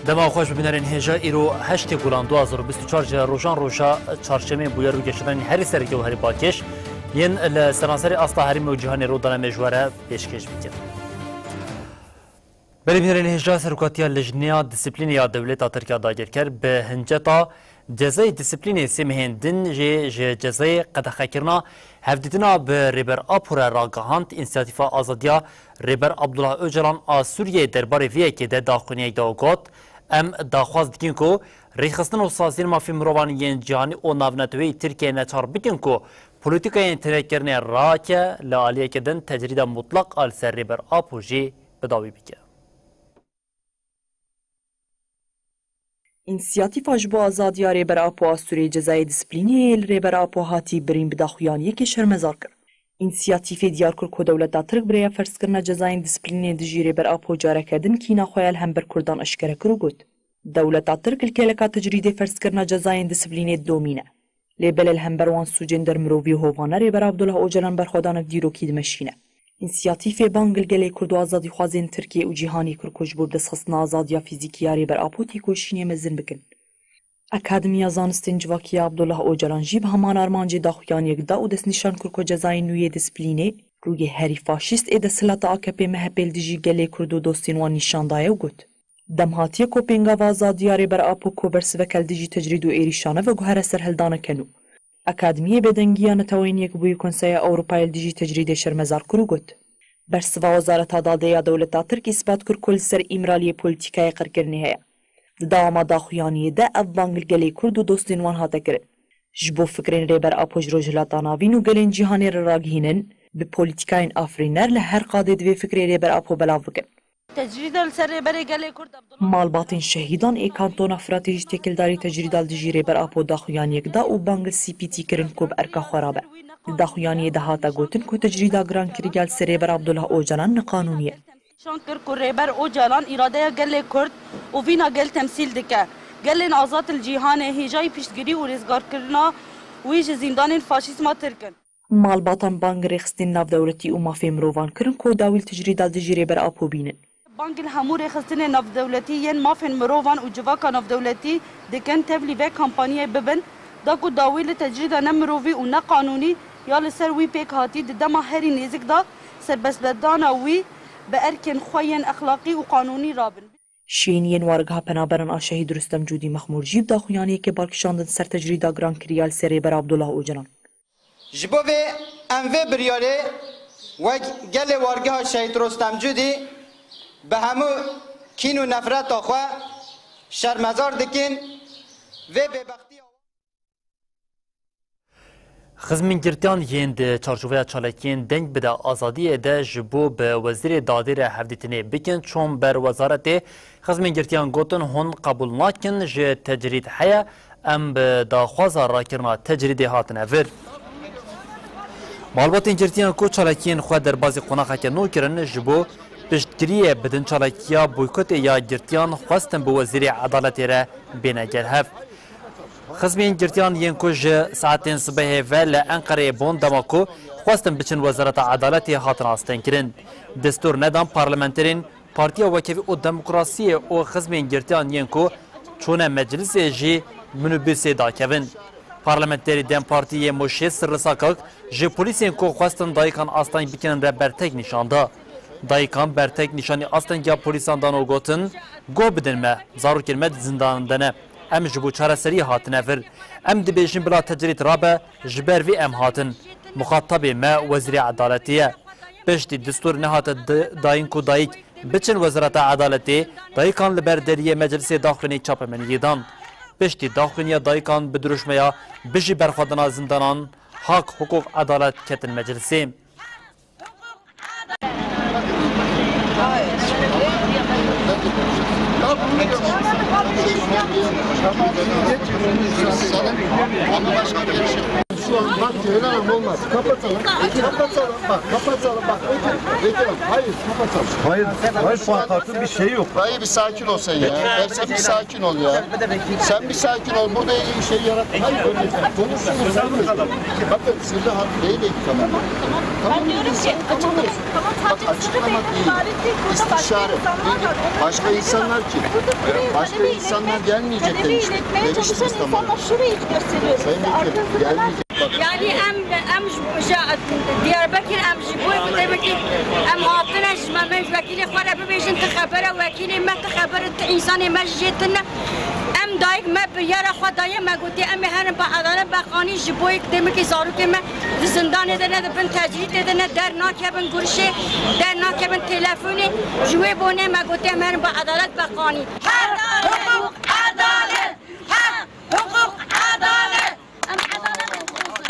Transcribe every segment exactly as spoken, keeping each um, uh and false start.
Dema xweş bibînerên hêja, îro heştê Gulan du hazar û bîst û çar ji rojan roja çarşemê bûyer û geşedanên herî sereke û herî balkêş yên li seranserê asta herêmê û cîhanê ro dane me ji we re pêşkêş bikin. Belê bînerên hêja, serokatiya Lijneya Disiplînê ya Dewleta Tirk ya dagirker bi hinceta cezayê disiplînê sê mehên din jê ji cezayê qedexekirina hevdîtina bi Rêber Apo re ragihand. Însiyatîfa Azadiya Rêber Abdullah Ocalan a Sûriyeyê derbarê vê yekê de daxuyaniyek da û got, Em daxwaz dikin ku rêxistin û saziyên mafê mirovan yên cîhanî û navneteweyî Tirkiyeyê neçar bikin ku polîtîkayên tênekirinê rake li aliyeke din tecrîda mutlaq a li ser Rêber Apo jî bi dawî bike. Însiyatîfa ji bo azadiya Rêber Apo a Sûriyê cezayê disiplînê yê li Rêber Apo hatî birîn bi daxuyaniyekê şermezar kir. Însiyatîfê diyar kir ku dewleta Tirk bi rêya ferzkirina cezayên disiplînê dijî Rêber Apo careke din kîna xwe ya li hember Kurdan eşkere kir û got, Dewleta Tirk li geleka tecrîdê ferzkirina cezayên disiplînê didomîne. Lê belê li hember wan sûcên dermirovî û hovane Rêber Abdullah Ocalan berxwedan ev dîrokî dimeşîne. Însiyatîfê bang li gelê Kurd û azadîxwazên Tirkiyê û cîhanê kir ku ji bo bidestxistina azadiya fîzîkî ya Rêber Apo têkoşînê mezin bikin. Akademiya Zanistên Civakî ya Abdullah Ocalan jî bi heman armancê daxuyaniyek da û destnîşan kir ku cezayên nû yê disiplînê rûyê herî faşîst ê desthilata A K P M H P li dijî gelê Kurd û dostên wan nîşan daye û got, Dem hatiye ku pêngava azadiya Rêber Apo ku bersiveke li dijî tecrîd û êrîşan e veguhere serhildaneke nû. Akademiyê bêdengiya Neteweyên Yekbûyî Konseya Ewropayê li dijî tecrîdê şermezar kir û got, Bersiva Wezareta Dadê ya dewleta Tirk îsbat kir ku li ser Îmraliyê polîtîkayê qirkirinê heye. Di dewama daxuyaniyê de ev bang li gelê Kurd û dostên wan hate kirin. Ji bo fikrên Rêber Apo ji Rojhilata Navîn û gelên cîhanê re ragihînin, bi polîtîkayên afirîner li her qadê divê fikrê Rêber Apo belav bikin. Tecrîda li ser Rêberê Gelê Kurd Abdullah Malbatên şehîdan ê Kantona Firatê jî têkildarî tecrîda li dijî Rêber Apo daxuyaniyek da û bang li C P T kirin ku bi erka xwe rabe. Li daxuyaniyê de hate gotin ku tecrîda girankirî ya li ser Rêber Abdullah Ocalan neqanûnî ye. Nîşan kir ku Rêber Ocalan îradeya gelê Kurd û vîna gel temsîl dike. Gelên azad li cîhanê hêjayî piştgirî û rêzgarkirina wî ji zîndanên faşîzma Tirk in. Malbatan bang rêxistinên navdewletî û mafê mirovan kirin ku dawî li tecrîda li dijî Rêber Apo bînin. Bang li hemû rêxistinên navdewletî yên mafên mirovan û civaka navdewletî dikin tevlî vê kampanyayê bibin, da ku dawî li tecrîda ne mirovî û ne qanûnî ya li ser wî pêk hatî di dema herî nêzik de serbestberdana wî bi erkên xwe yên exlaqî û qanûnî rabin. Şêniyên Wargeha Penaberan a Şehîd Rustem Cûdî Mexmûr jî bi daxuyaniyekê bal kişandin ser tecrîda girankirî ya li ser Rêber Abdullah Ocalan. Ji bo vê em vê biryarê wek gelê Wargeha Şehîd Rustem Cûdî bi hemû kîn û nefreta xwe şermezar dikin. Vê bêbextiya Xizmên girtiyan yên di çarçoveya çalakiyên Deng Bide Azadiyê de ji bo bi Wezîrê Dadê re hevdîtinê bikin, çûn ber wezaretê. Xizmên girtiyan gotin, hûn qebûl nakin, ji tecrîd heye, em bi daxwaza rakirina tecrîdê hatine vir. Malbatên girtiyan ku çalakiyên xwe derbazî qonaxeke nû kirin, ji bo piştgiriyê bidin çalakiya boykotê ya girtiyan, xwestin bi Wezîrê Edaletê re bêne gel hev. Xizmên girtiyan yên ku ji saetên sibehê ve li Enqereyê bûn, dema ku xwestin biçin Wezareta Edaletê, hatin astengkirin. Destûr nedan parlamenterên Partiya Wekhevî û Demokrasiyê û xizmên girtiyan yên ku çûne meclisê jî minibûsê dakevin. Parlamenterê DEM Partî yê Mûşê Sirri Sakak ji polîsên ku xwestin dayikan asteng bikin re bertek nîşan da. Dayikan bertek nîşanî astengiya polîsan dan û gotin, Guh bidin me, zarokên me di zindanan de ne. Em ji bo çareseriyê hatine vir. Em dibêjin bila tecrîd rabe, ji ber vê em hatin. Muxatabê me Wezîrê Edaletê ye. Piştî destûr nehate di-, dayîn ku dayik biçin Wezareta Edaletê, dayikan li ber deriyê Meclisê daxuyaniyek çapemeniyê dan. Piştî daxuyaniya dayikan bi dirûşmeya Bijî berxwedana zindanan, hak, hukuk, edalet ketin meclisê. Bak, Ceylan Hanım, olmaz. Kapatalım. Kapatalım. Bak, kapatalım. Bak, Bekir, Bekir Hanım, hayır, kapatalım. Hayır, hayır, pankartın bir şeyi yok. Dayı, bir sakin ol sen ya. Ersen, bir sakin ol ya. Sen bir sakin ol. Burada iyi şey yarat. Hayır, öyle konuşuruz. Bakın, sırrı harf değil, tamam. Tamam, ben diyorum ki, açıklamasın. Tamam, bak, sadece açıklama değil. Tarih değil, burada başka İstişare. Başka insanlar kim? Başka insanlar gelmeyecek demiştik. Demiştik, tamam. Sayın Bekir, gelmeyecek. Yani em, em ji, ji Diyarbekir em ji bo demek ki em hatine ji me, me ji vekîlê xwe re bibêjin ti xebere wekîlê me, ti xebere ti însanê me ji jê tune. Em dayik me biryara xwe daye, me gotiye em ê herin bi edalet, bi qanî, ji bo yek demekî zarokê me di zindanê de ne, di bin tecrîdê de ne, der nakevin gurişê, der nakevin telefonê. Ji wê bonê me gotiye em herin bi edalet, bi qanî. Hak, hukuk, edalet! Hak, hukuk, edalet! Em edalet dixwazin.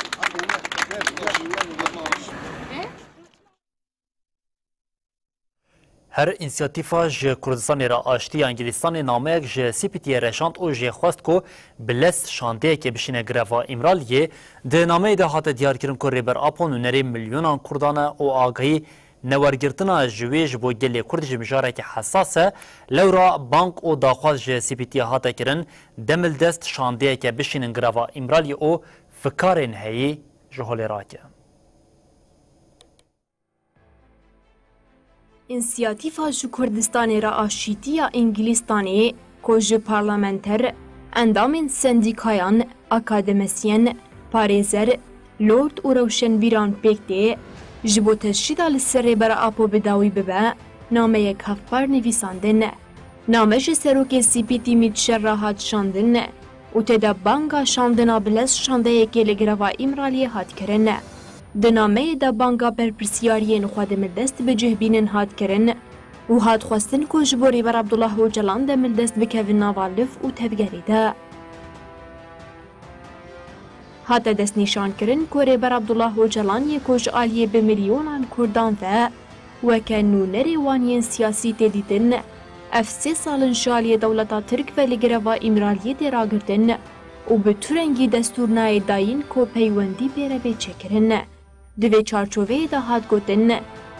Her însiyatîfa ji Kurdistanê re aştî ya Îngilîstanê nameyek ji C P T'yê re şand û jê xwest ku bi lez şandeyekê bişîne greva Îmraliyê. Di nameyê de hate diyarkirin ku Rêber Apo nûnerê milyonan Kurdan e û agahî newergirtina ji wê ji bo gelê Kurd jî mijareke hesas e. Lewra bang û daxwaz ji C P T'yê hate kirin, demildest şandeyeke bişînin greva Îmraliyê û fikarên heyî ji holê rake. Însiyatîfa ji Kurdistanê re aşîtî ya Îngilîstanê, ku ji parlamenter, endamên sendîkayan, akademisyen, parêzer, lord û rewşenbîran pêk tê, ji bo teşrîda li ser Rêber Apo bi dawî bibe, nameyek hevpar nivîsandin. Name ji serokê C P T Mît Şer re hat şandin û tê de banga şandina bi lez şandeyekê li greva Îmraliyê hat kirin. Di nameyê de banga berpirsiyariyên xwe demildest bi cih bînin hat kirin û hat xwestin ku ji bo Rêber Abdullah Ocalan demildest bikevin nava liv û tevgerê de. Hate destnîşankirin ku Rêber Abdullah Ocalan yê ku ji aliyê bi milyonan Kurdan ve weke nûnerê wan yên siyasî tê dîtin, ev sê sal in ji aliyê dewleta Tirk ve li greva Îmraliyê tê ragirtin û bi tu rengî destûr nayê dayîn ku peywendî pê re bê çêkirin. Di vê çarçoveyê de hat gotin,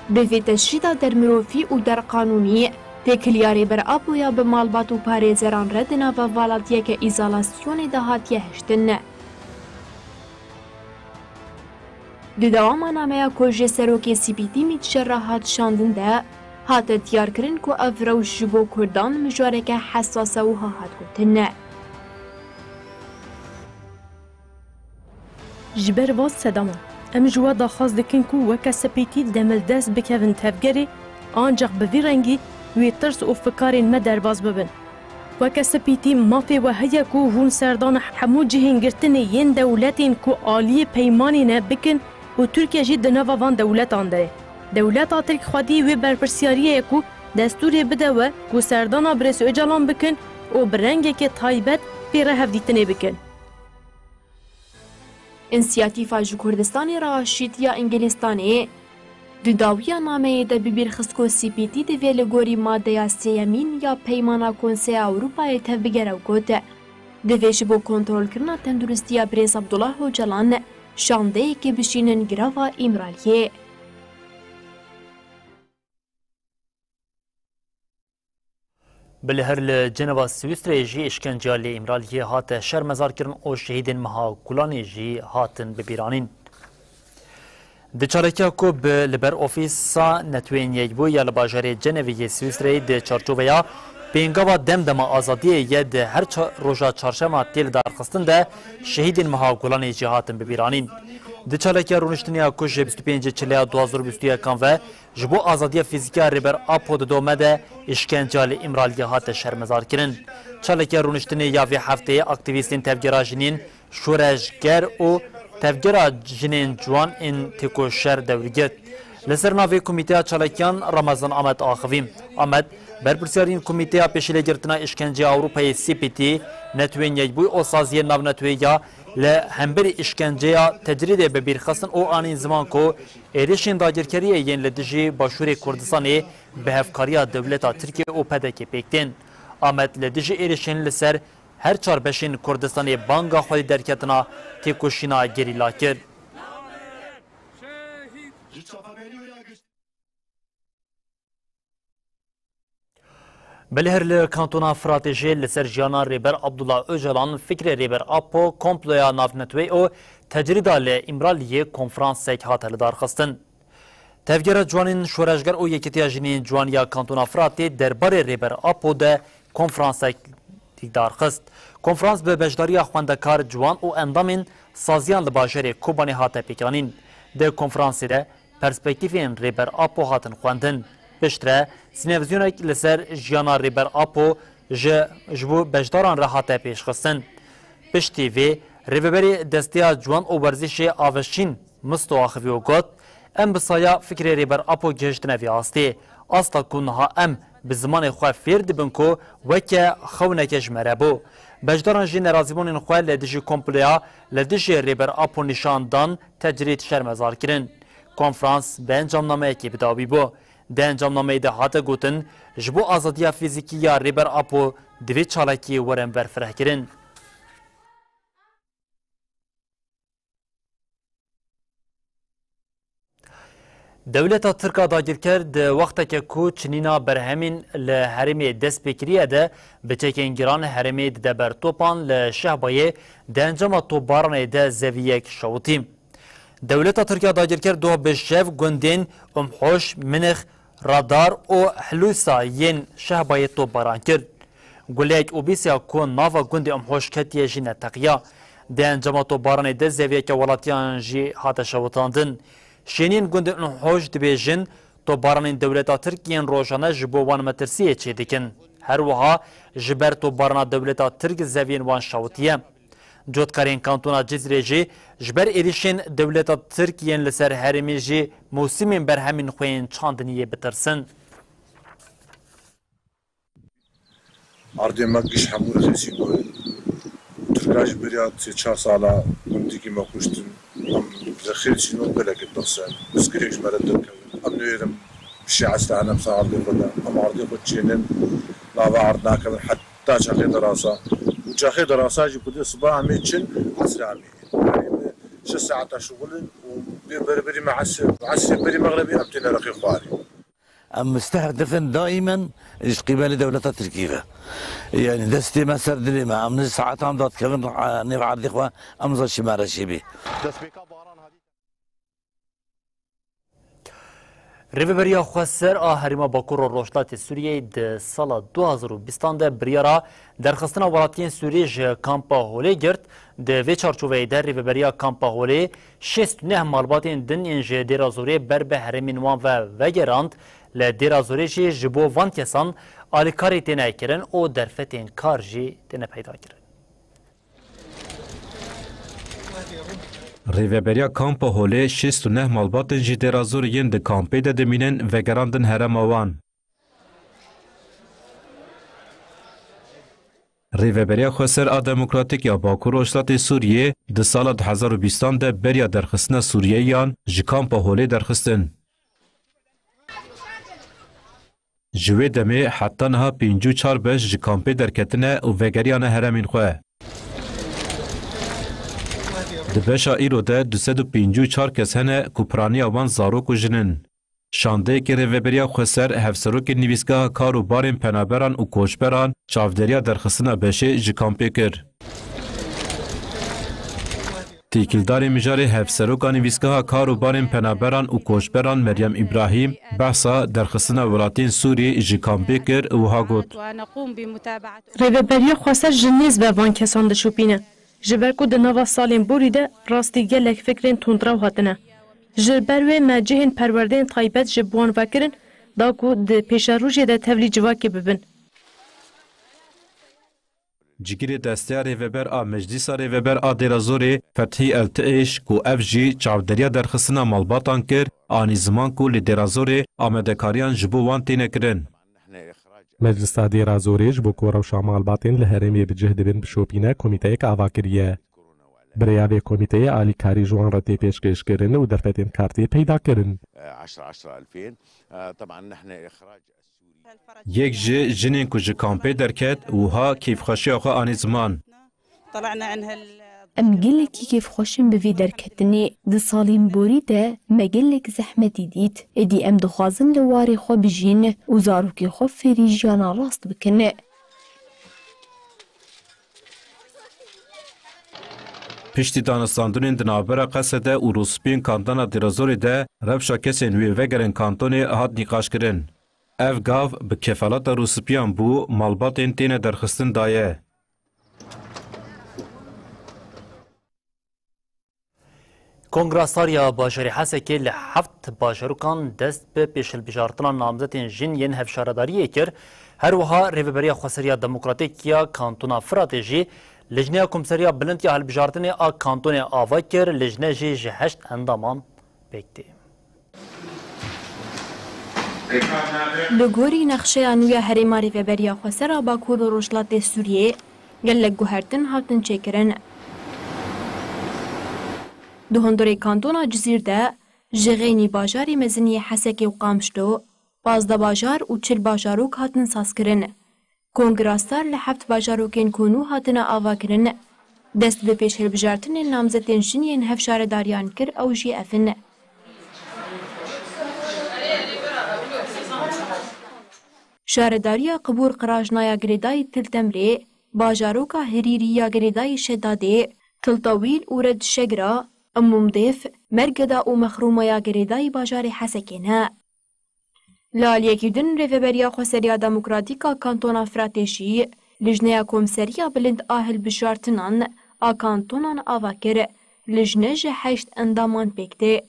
bi vê teşrîda dermirovî û derqanûnî têkiliya Rêber Apoya bi malbat û parêzeran re di nava valatiyeke îzolasyonê de hatiye hiştin. Di dewama nameya ku ji serokê C P T Mît Şer re hat şandin de, hate diyarkirin ku ev rewş ji bo Kurdan mijareke hesas e û ha hat gotin. Ji ber van sedema, em ji we daxwaz dikin ku weke C P T demildest bikevin tevgerê, ancax bi vî rengî wê tirs û fikarên me derbas bibin. Weke C P T mafê we heye ku hûn serdana hemû cihên girtinê yên dewletên ku aliyê peymanê ne bikin û Tirkiye jî di nava van dewletan de ye. Dewleta Tirk xwedî wê berpirsiyariyê ye ku destûrê bide we ku serdana Birêz Ocalan bikin û bi rengekê taybet pê re hevdîtinê bikin. Însiyatîfa ji Kurdistanê re aşîtiya Îngilîstanê di dawiya nameyê de bi bîr xist ku C P T divê li gorî madeya sêyemîn ya Peymana Konseya Ewropayê tevbigere û got, divê ji bo kontrolkirina tenduristiya Birêz Abdullah Ocalan şandeyekê bişînin girava Îmraliyê. Bilî her li Ceneva Swîsreyê jî îşkenceya li Îmraliyê hate şermezarkirin û şehîdên meha Gulanê jî hatin bibîranîn. Di çalakiya ku bi li ber ofîsa Netweyên Yekbûyî ya li bajarê Cenevê yê Swîsreyê di çarçoveya pêngava Demdema Azadiyê ye di her ça-, roja çarşema tê lidarxistin de şehîdên meha Gulanê jî hatin bibîranîn. Di çalakiya rûniştinê ya ku ji bîst û pêncê Çileya du hazar û bîst û yekan ve ji bo azadiya fîzîkî ya Rêber Apo di dome de îşkenceya li Îmraliyê hate şermezarkirin. Çalakiya rûniştinê ya vê hefteyê aktîvîstên tevgera jinên şoreşger û tevgera jinên ciwan ên têkoşer dewr girt. Li ser navê Komîteya Çalakiyan Ramazan Amed axivî. Amed, berpirsyarên Komîteya Pêşîlêgirtina Îşkenceya Ewropayê C P T, Netwên Yekbûyî û Saziyên Navneteweyî ya li hemberî îşkenceya tecrîdê bi bîr xistin û anîn ziman ku êrişên dagirkeriyê yên li dijî Başûrê Kurdistanê bi hevkariya dewleta Tirkiye û P D K pêk tên. Amed li dijî êrişên li ser her çar beşên Kurdistanê banga xwedî derketina têkoşîna gerîla kir. Belê her li Kantona Firatê jî li ser jiyana Rêber Abdullah Ocalan, fikrê Rêber Apo, komploya navneteweyî û tecrîda li Îmraliyê konferansek hate lidarxistin. Tevgera Ciwanên Şoreşger û Yekîtiya Jinên Ciwan ya Kantona Firatê derbarê Rêber Apo de konferansek lidarxist. Konferans bi beşdariya xwendekar, ciwan û endamên saziyan li bajarê Kobanê hate pêkanîn. Di konferansê de perspektîfên Rêber Apo hatin xwendin. Piştre sînevizyonek li ser jiyana Rêber Apo ji, ji bo beşdaran re hate pêşxistin. Piştî vê, rêveberê Desteya Ciwan û Werzişê Avşîn Misto axivî û got, em bi saya fikrê Rêber Apo gihiştine vê astê. Asta ku niha em bi zimanê xwe fêr dibin ku weke xewneke ji me re bû. Beşdaran jî nerazîbûnên xwe li dijî komploya li dijî Rêber Apo nîşan dan, tecrîd şermezar kirin. Konferans bi encamnameyekê bi dawî bû. Di encamnameyê de hate gotin, ji bo azadiya fîzîkî ya Rêber Apo divê çalakî werin berfirehkirin. Dewleta Tirk a dagirker di wexteke ku çinîna berhemên li herêmê dest pê kiriye de bi çekên giran herêmê dide ber topan li Şehbayê di encama topbaranê de zeviyek şewitî. Dewleta Tirk a dagirker doh bi şev gundên Umhoş, Minix, Radar û Hilûsa yên Şehbayê topbaran kir. Guleyek û bîsya ku nava gundê Umhoş ketiye jî neteqiya. Di encama topbaranê de zeviyeke welatiyan jî hate şewitandin. Şêniyên gundê Umhoş dibêjin, topbaranên dewleta Tirk yên rojane ji bo wan metirsiyê çêdikin. Her wiha ji ber topbarana dewleta Tirk zeviyên wan şewitiye. Cotkarên Kantona Cizrê jî ji ber êrîşên dewleta Tirk yên li ser herêmê jî mûsimên berhemên xwe yên çandiniyê bitirsin. Ardê me giş hemû rexîsî goyê. Tirka ji beriya sê çar sala gundikî me kuştin. Em rexîsî no gelekî dirse. Pirsgirêk ji me re derkevin. Em nêrin şî esra enem sa ardê xwe de. Em ardê xwe çênin. Nava ard nakevin. Heta çaxê derasa. Û çaxê derasa jî ku dê siba em ê çin, esra em ê. Yanî me şeş saeta şixulin û bê berberî me esrê, esrê berî mexrebî em têne rexê xwarê. Em mistehq dixin daîmen ji qîbelê dewleta Tirkî ve. Yanî destê me ser dilê me. Em ne saetan dadkevin, e, nêv erdê xwe, em za şî me re şî bî. Rêveberiya Xweser a Herêma Bakur û Rojhilatê Sûriyeyê di sala du hazar û bîstan de biryara derxistina welatiyên Sûrî ji kampa Holê girt. Di vê çarçoveyê de Rêveberiya Kampa Holê şêst û neh malbatên din yên ji Dêra Zorê ber bi herêmên wan ve vegerand. Li Dêra Zorê jî ji bo van kesan alîkarî têne kirin û derfetên kar jî têne peyda kirin. Rêveberiya Kampa Holê şêst û neh malbatên ji Dêra Zorê yên di kampê de dimînin vegerandin herêma wan. Rêveberiya Xweser a Demokratîk ya Bakur Rojhilatê Sûriyê di sala du hezar û bîstan de beriya derxistina Sûriyeyiyan ji kampa Holê derxistin. Ji wê demê heta niha pêncî û çar beş ji kampê derketine û vegeriyane herêmên xwe. Di beşa îro de du sed û pêncî û çar kes hene ku piraniya wan zarok û jin in. Şandeyeke Rêveberiya Xweser, hevserokê Nivîsgeha Kar û Barên Penaberan û Koçberan çavderiya derxistina beşê ji kampê kir. Têkildarê mijarê hevseroka Nivîsgeha Kar û Barên Penaberan û Koçberan Meryem Îbrahîm behsa derxistina welatiyên Sûrî ji kampê kir û wiha got. Rêveberiya Xweser ji nêz ve van kesan dişopîne. Ji ber ku di nava salên borî de rastî gelek fikrên tundrew hatine. Ji ber wê me cihên perwerdeyên taybet ji bo wan vekirin, da ku di pêşerojê de tevlî civakê bibin. Cigirê Desteya Rêveber a Meclîsa Rêveber a Dêrazorê Fethî Eltiêş ku ev jî çavderiya derxistina malbatan kir, anî ziman ku li Dêrazorê amadekariyan ji bo wan têne kirin. Meclisa Dêrazorê ji bo ku rewşa malbatên li herêmê bi cih dibin bişopîne, komîteyek ava kiriye. Bi rêya vê komîteyê alîkarî ji wan re tê pêşkêşkirin û derfetên kar tê peydakirin. عشرة عشرة ألفين. طبعا نحن إخراج السوري Yek ji jinên ku ji kampê derket, wiha kêfxweşiya xwe anî ziman. Em gelekî kêfxweş in bi vê derketinê. Di salên borî de me gelek zehmetî dît. Êdî em dixwazin li warê xwe bijîn û zarokên xwe fêrî jiyana rast bikin. Piştî danistandinên di navbera Qesede û Rûspiyên kantona Dêrazorê de rewşa kesên wê vegerin kantonê hat nîqaşkirin. Ev gav bi kefaleta Rûspiyan bû, malbatên têne derxistin daye. Kongra Sariya Bajarê Hesekê li heft bajarokan dest bi pêşhilbijartina namzetên jin yên hevşaredariyê kir. Her wiha Rêveberiya Xweseriya Demokratîk ya Kantona Firatê jî Lijneya Komseriya Bilind ya Hilbijartinê a Kantonê ava kir, lijne jî ji heşt endaman pêk tê. Li gorî nexşeya nû ya herêma Rêveberiya Xweser a Bakur û Rojhilatê Sûriyê, gelek guhertin hatin çêkirin. Di hundirê kantona Cizîr de, ji xeynî bajarê mezin yê Hesekê û Qamişlo, pazdeh bajar û çil bajarok hatin sazkirin. Kongra Star li heft bajarokên ku nû hatine avakirin, dest bi pêşhilbijartinên namzetên jin yên hevşaredariyan kir, ew jî ev in. Şaredariya Qibûr Qirajna ya girêdayî Til Temrê, bajaroka Hirîrî ya girêdayî Şedadê, Til Tawîl û Red Şegra, Imûmdêf, Mergeda û Mexrûma ya girêdayî bajarê Hesekê ne. Li aliyekî din, Rêveberiya Xweseriya Demokratîk a Kantona Firatê jî Lijneya Komseriya Bilind a Hilbijartinan a Kantonan ava kir. Lijne ji heşt endaman pêk tê.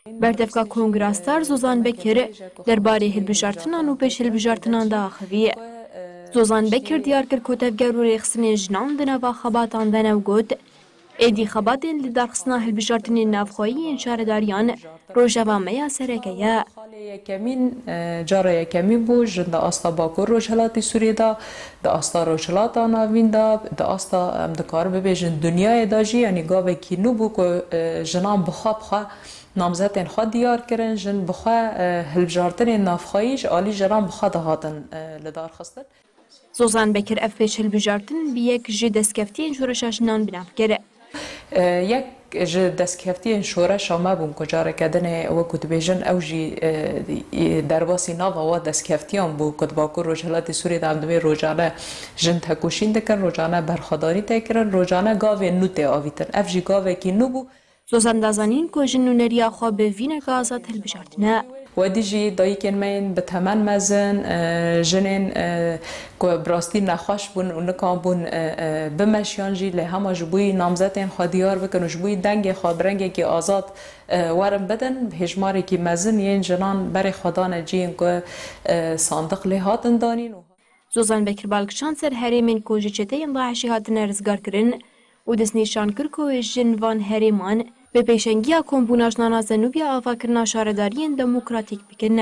Berdevka Kongra Star Zozan Bekir derbarê hilbijartinan û pêşhilbijartinan diaxivî. Zozan Bekir diyar kir ku tevger û rêxistinên jinan di nava xebatan de ne û got, Êdî xebatên lidarxistina hilbijartinên navxweyî yên şaredariyan rojeva me ya sereke ye. Xalê yekemîn, e, cara yekemîn bû, jin di asta Bakur Rojhilatê Sûriyê de, di asta Rojhilata Navîn de, di asta, em dikarin bibêjin, dinyayê de jî, yanî gavekî nû bû ku, e, jinan bi xwe bi xwe namzetên xwe diyar kirin, jin bi xwe, e, hilbijartinên navxweyî ji alî jinan bi xwe dihatin, e, lidarxistin. Zozan Bekir ev pêşhilbijartin bi yek ji destkeftiyên şoreşa jinan bi nav kir. E, yek ji destkeftiyên şoreşa me bûn ku careke din ê, wekî dibêjin, ew jî, e, derbasî nava wa destkeftiyan bû ku di Bakur Rojhilatê Sûriyê de em dibê rojane jin tekoşîn dikin, rojane berxwedanî tê kirin, rojane gavên nû tê avîtin. Ev jî gavekî nû bû. Zozan da zanîn ku jin nûneriya xwe bi vîneke azad hilbijartine. Wedî jî dayikên me yên bi temen mezin, e, jinên, e, ku bi rastî nexweş bûn û nikanbûn, e, e, bimeşiyan jî, lê hema ji bo yî namzetên xwe diyar bikin û ji bo yî dengê xwe bi rengekî azad, e, werin bidin, hêjmarekî mezin yên jinan berê xwe dane cihên ku, e, sandiq lê hatin danîn û Zozan Bekir bal kişand ser herêmên ku ji çeteyên DAIŞê hatine rizgarkirin û destnîşan kir ku jin van herêman bi pêşengiya kombûna jinana Zenûbiya avakirina şaredariyên demokratîk bikin.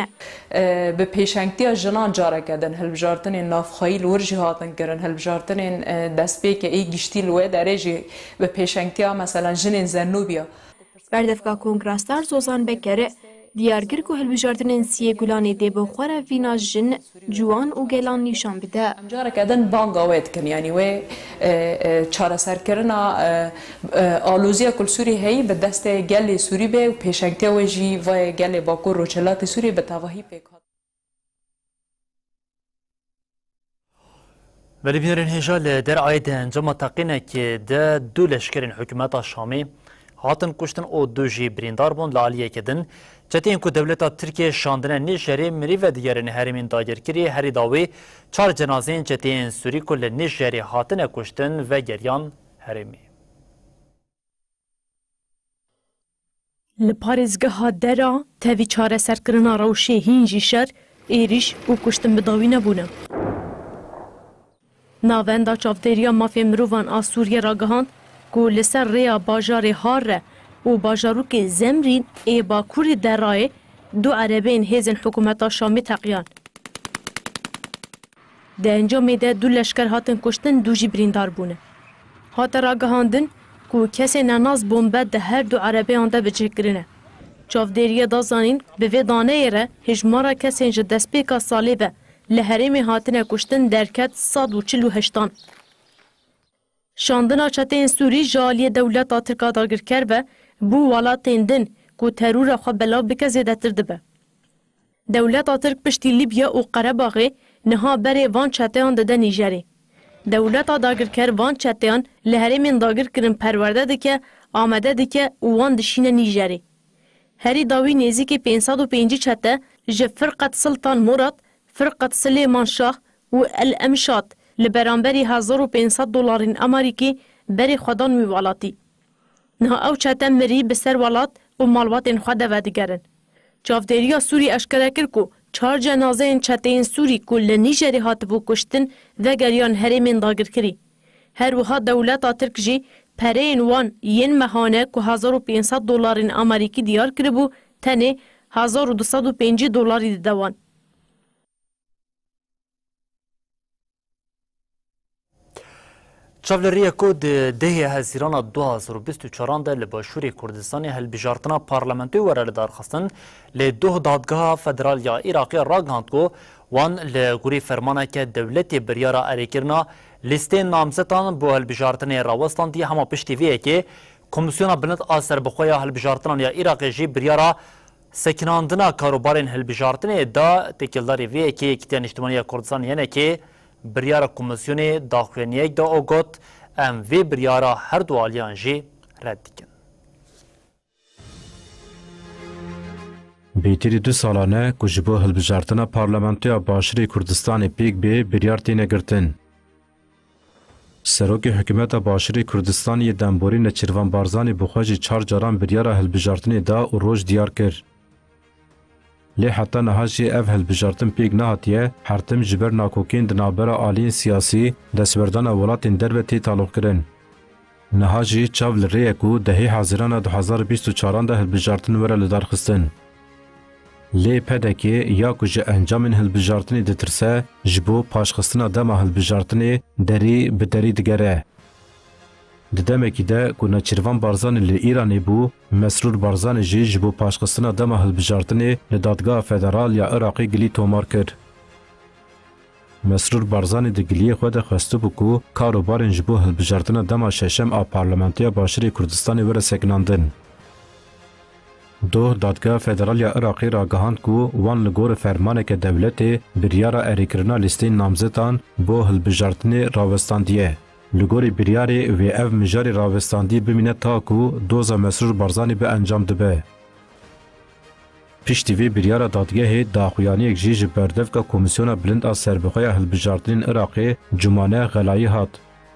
E, bi pêşengtiya jinan careke din hilbijartinên navxweyî li wir jî hatin kirin, hilbijartinên, e, destpêkê ê giştî li wê derê jî bi pêşengtiya, meselen, jinên Zenûbiya. Berdevka Kongra Star Zozan Bekir diyar kir ku hilbijartinên siyê Gulanê dê bi xwe re vîna jin, ciwan û gelan nîşan bide. Em careke din banga wê dikin, yanî wê, e, e, çareserkirina, e, e, aloziya ku li Sûrî heyî bi destê gelê Sûrî bê û pêşengtiya wê jî vê gelê Bakur Rojhilatê Sûrî bi tevahî pêk hat. Belê bînerên hêja, li Derayê di encama teqînekê de du leşkerên hikûmeta Şamê hatin kuştin û du jî birîndar bûn. Li aliyekê din, çeteyên ku dewleta Tirkiyê şandine nêşerê mirî vedigerên herêmên dagirkirî herî dawî çar cenazeyên çeteyên Sûrî ku li nêşerê hatine kuştin vegeriyan herêmê. Li parêzgeha Dera tevî çareserkirina rewşê hîn jî şer, êrîş û kuştin bi dawî nebûne. Navenda Çavdêriya Mafê Mirovan a Sûriyê ragihand ku li ser rêya bajarê Harre û bajarokê Zemrîn ê bakurê Derayê du erebeyên hêzên hikûmeta Şamê teqiyan. Di encamê de du leşker hatin kuştin, du jî birîndar bûne. Hate ragihandin ku kesên nenas bombe di her du erebeyan de bi cih kirine. Çavdêriyê da zanîn, bi vê daneyê re hêjmara kesên ji destpêka salê ve li herêmê hatine kuştin derket sed û çil û heştan. Şandina çeteyên Sûrî ji aliyê dewleta Tirk a dagirker ve bû welatên din ku terora xwe belav bike zêdetir dibe. Dewleta Tirk piştî Libya û Qerebaxê niha berê van çeteyan dide Nîjerê. Dewleta dagirker van çeteyan li herêmên dagirkirin perwerde dike, amade dike û wan dişîne Nîjerê. Herî dawî nêzîkî pênc sed û pêncî çete ji Firqet Siltan Murad, Firqet Silêman Şah û El Emşad li beramberî hezar û pênc sed dolarên Amerîkî berê xwe dan wî welatî. Niha ew çete mirî bi ser welat û malbatên xwe de vedigerin. Çavdêriya Sûrî eşkere kir ku çar cenazeyên çeteyên Sûrî ku li Nîjerê hatibû kuştin vegeriyan herêmên dagirkirî. Her wiha dewleta Tirk jî pereyên wan yên mehane ku hezar û pênc sed dolarên Amerîkî diyar kiribû, tenê hezar û du sed û pêncî dolarî dide wan. Çav li rê ye ku di dehê Hezîrana du hazar û bîst û çaran de li Başûrê Kurdistanê hilbijartina parlamentoyê were lidarxistin, lê doh Dadgeha Federal ya Iraqê ragihand ku wan li gorî fermaneke dewletê biryara erêkirina lîsteyên namzetan bo hilbijartinê rawestandiye, hema piştî vê yekê Komîsyona Bilind a Serbixwe ya Hilbijartinan ya Iraqê jî biryara sekinandina karobarên hilbijartinê da. Têkildarî vê yekê Yekîtiya Niştimanî ya Kurdistan, Y N K, biryara komîsyonê daxuyaniyek da û got, em vê biryara her du aliyan jî red dikin. Bêtirî du salan e ku ji bo hilbijartina Parlamentoya Başûrê Kurdistanê pêk bê biryar têne girtin. Serokê Hikûmeta Başûrê Kurdistanê yê demborî Neçîrvan Barzanî bi xwe jî çar caran biryara hilbijartinê da û roj diyar kir. Lê heta niha jî ev hilbijartin pêk nehatiye, her tim ji ber nakokiyên di navbera aliyên siyasî, destwerdana welatên derve tê taloqkirin. Niha jî çav li rê ye ku dehê Hezîrana du hazar û bîst û çaran de hilbijartin were lidarxistin. Lê P D K ya ku ji encamên hilbijartinê ditirse, ji bo paşxistina dema hilbijartinê derî bi derî digere. Di demekî de ku Neçîrvan Barzanî li Îranê bû, Mesrûr Barzanî jî ji bo paşxistina dema hilbijartinê li Dadgeha Federal ya Iraqê gilî tomar kir. Mesrûr Barzanî di giliyê xwe de xwestibû ku karobarên ji bo hilbijartina dema şeşem a Parlamentoya Başûrê Kurdistanê were sekinandin. Doh Dadgeha Federal ya Iraqê ragihand ku wan li gor fermaneke dewletê biryara erêkirina lîsteyên namzetan bo hilbijartinê rawestandiye. Li gorî biryarê wê ev mijarê rawestandî bimîne ta ku doza Mesrûr Barzanî bi encam dibe. Piştî vê biryara dadgehê daxuyaniyek jî ji berdevka Komîsyona Bilind a Serbixwe ya Hilbijartinên Iraqê Cumane Xelayî hat.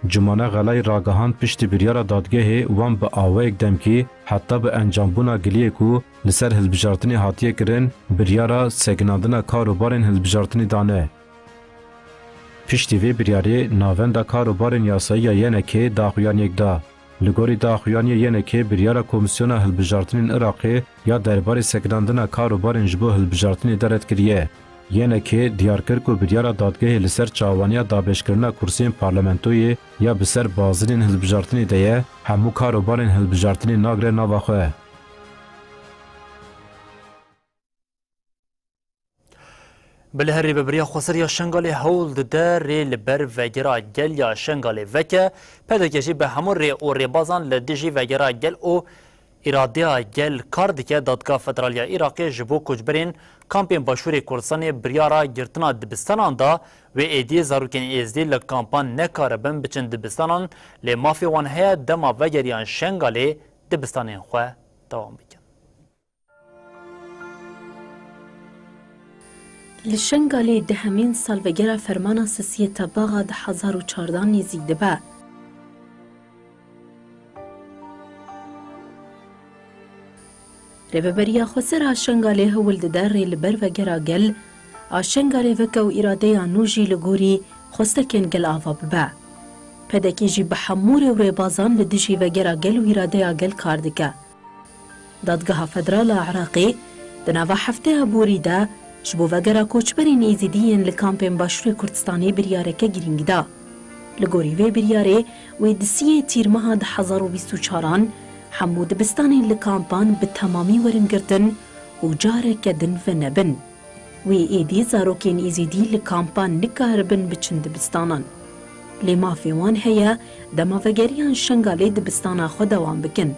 Cumane Xelayî ragihand piştî biryara dadgehê wan bi awayek demkî heta bi encambûna giliyê ku li ser hilbijartinê hatiye kirin, biryara sekinandina kar û barên hilbijartinê dane. Piştî vê biryarê Navenda Kar û Barên Yasayî ya Y N K daxuyaniyek da. Li gorî daxuyaniyê Y N K biryara Komîsyona Hilbijartinên Iraqê ya derbarê sekinandina kar û barên ji bo hilbijartinê de red kiriye. Y N K diyar kir ku biryara dadgehê li ser çawaniya dabêjkirina kursiyên parlamentoyê ya bi ser bazinên hilbijartinê de ye, hemû kar û barên hilbijartinê nagre nava xwe. Bi li her rêveberiya xweseriya Şengalê hewl dide rê li ber vegera gel ya Şengalê veke, P D K jî bi hemû rê û rêbazan li dijî vegera gel û îradeya gel kar dike. Dadgeha Federal ya Iraqê ji bo koçberên kampên Başûrê Kurdistanê biryara girtina dibistanan da, wê êdî zarokên êzdî li kampan nekaribin biçin dibistanan, lê mafê wan heye dema vegeriyan Şengalê dibistanên xwe dewam bikin. Li Şengalê dehemîn salvegera fermana sisiyê Tebaxa du hezar û çardan nêzîk dibe. Rêveberiya Xweser a Şengalê hewl dide rê li ber vegera gel a Şengalê veke û îradeya nû jî li gorî xwestekên gel ava bibe. P D K jî bi hemû rê û rêbazan li dijî vegera gel û îradeya gel kar dike. Dadgeha Federal a Iraqê di nava hefteya borî de ji bo vegera koçberên Êzidî yên li kampên Başûrê Kurdistanê biryareke girîng da. Li gorî vê biryarê, wê di siyê Tîrmeha du hezar û bîst û çaran hemû dibistanên li kampan bi temamî werin girtin û careke din venebin. Wê êdî zarokên Êzîdî li kampan nikaribin biçin dibistanan. Lê mafê wan heye dema vegeriyan Şengalê dibistana xwe dewam bikin.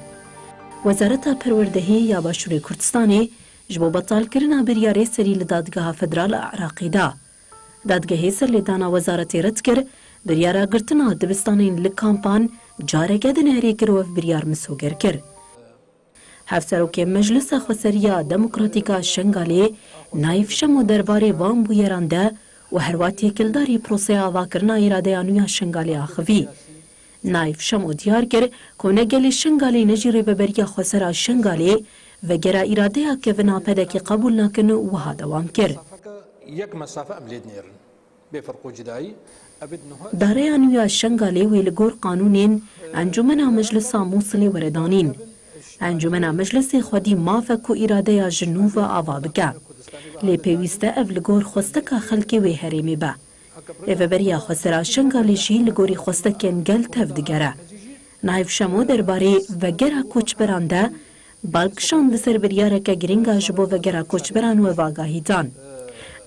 Wezareta Perwerdehiyê ya Başûrê Kurdistanê ji bo betalkirina biryarê serî li Dadgeha Federal a Iraqê da. Dadgehê serlêdana wezaretê red kir, biryara girtina dibistanên li kampan careke din herê kir û ev biryar misoger kir. Hevserokê Meclisa Xweseriya Demokratîk a Şengalê Naîf Şemo derbarê van bûyeran de û herwa têkildarî proseya avakirina îradeya nû ya Şengalê axivî. Naîf Şemo diyar kir ku ne gelê Şengalê ne jî Rêveberiya Xwesera Şengalê vegera îradeya kevin a pedekê qebûl nakin û wiha dewam kir. Yek mesafe em lê dinêrin. Bê ferq û cudayî, ev ê di niha Dareya nû ya Şengalê wê li gor qanûnên Encûmena Meclisa Mûsilê were danîn. Encûmena Meclisê xwedî maf e ku îradeya ji nû ve ava bike. Lê pêwîst e ev li gor xwesteka xelkê wê herêmê be. Rêveberiya Xwesera Şengalê jî li gorî xwestekên gel tev digere. Naîf Şemo derbarê vegera koçberan de bal kişand li ser biryareke girîng a ji bo vegera koçberan û ev agahî dan.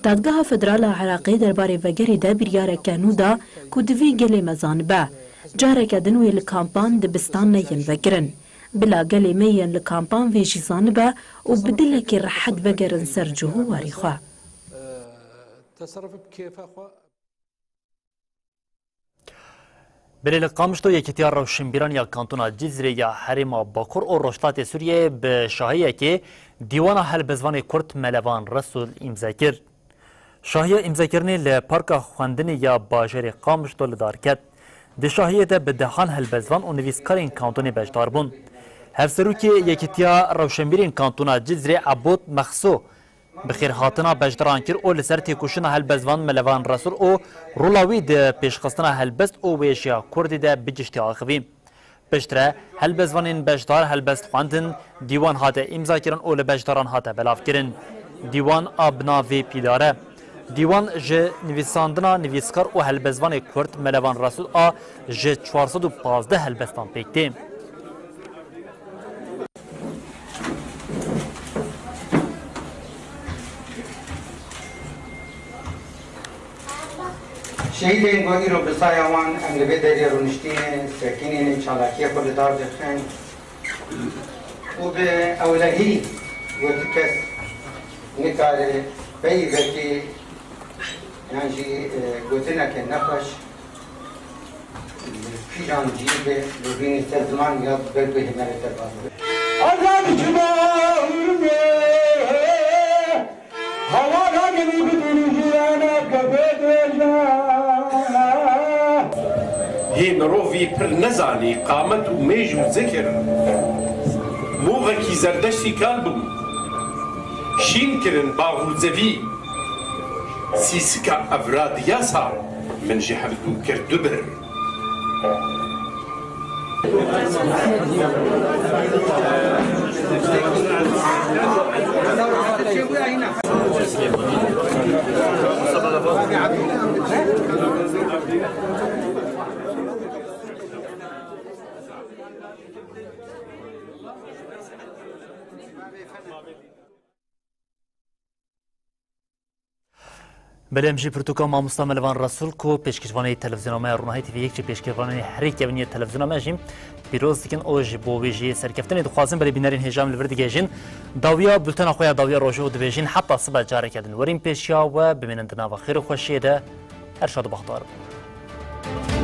Dadgeha Federal a Iraqê derbarê vegerê de biryareke nû da ku divê gelê me zanibe, careke din wê li kampan dibistan neyên vekirin. Bila gelê me yên li kampan vê jî zanibe û bi dilekî rehet vegerin ser cih û warî xwe. Teserruf bi kêfa xwe. Belê li Qamişlo Yekîtiya Rewşenbîran ya Kantona Cizrê ya Herêma Bakur û Rojhilatê Sûriyeyê bi şahiyekê Dîwana Helbestvanê Kurd Melevan Resul îmze kir. Şahiya îmzekirinê li Parka Xwendinê ya bajarê Qamişlo li dar ket. Di şahiyê de bi dehan helbestvan û nivîskarên kantonê beşdar bûn. Hevserokê Yekîtiya Rewşenbîrên Kantona Cizrê Ebod Mexso bi xêrhatina beşdaran kir û li ser têkoşîna helbestvan Melevan Resul û rola wî di pêşxistina helbest û wêjeya Kurdî de bi giştî axivî. Piştre helbestvanên beşdar helbest xwendin, dîwan hate îmzakirin û li beşdaran hate belavkirin. Dîwan a bi navê Pîdar e. Dîwan ji nivîsandina nivîskar û helbestvanê Kurd Melevan Resul a ji çar sed û pazdeh helbestan pêk tê. Şehîdên ku îro bi saya wan em li vê derê rûniştîne, sekinîne, çalakiyê xwe li dar dixin û bi ewlehî ku ti kes nikare peyvekê yan jî, e, gotineke nexweş Kîjan cî be, dûrînê ser ziman ya ber guhê me re derbas be. Azad ji ma urmê, hawara gelî bi dûrî jiyana kefê dêja. Yê mirovî pir nezanî, qamet û mêj û zikir. Movekî zerdeştî kal bûm. Şîn kirin bax û zevî. Sîsika evra diya sar, min ji hev dû kir du bir. Belê em jî pirtûka mamosta Melevan Resul ku pêşkêşvanê televîzyona me ya Ronahî T V yek jî pêşkêşvanê herî kevin yê televîzyona me jî pîroz dikin û ji bo wê jî serkeftinê dixwazin. Belê bînerên hêja em li vir digihêjin dawiya bultena xwe ya dawiya rojê û dibêjin heta sibe careke din werin pêşiya we, bimînin di nava xêr û xweşiyê de. Her şad û bextewar bin.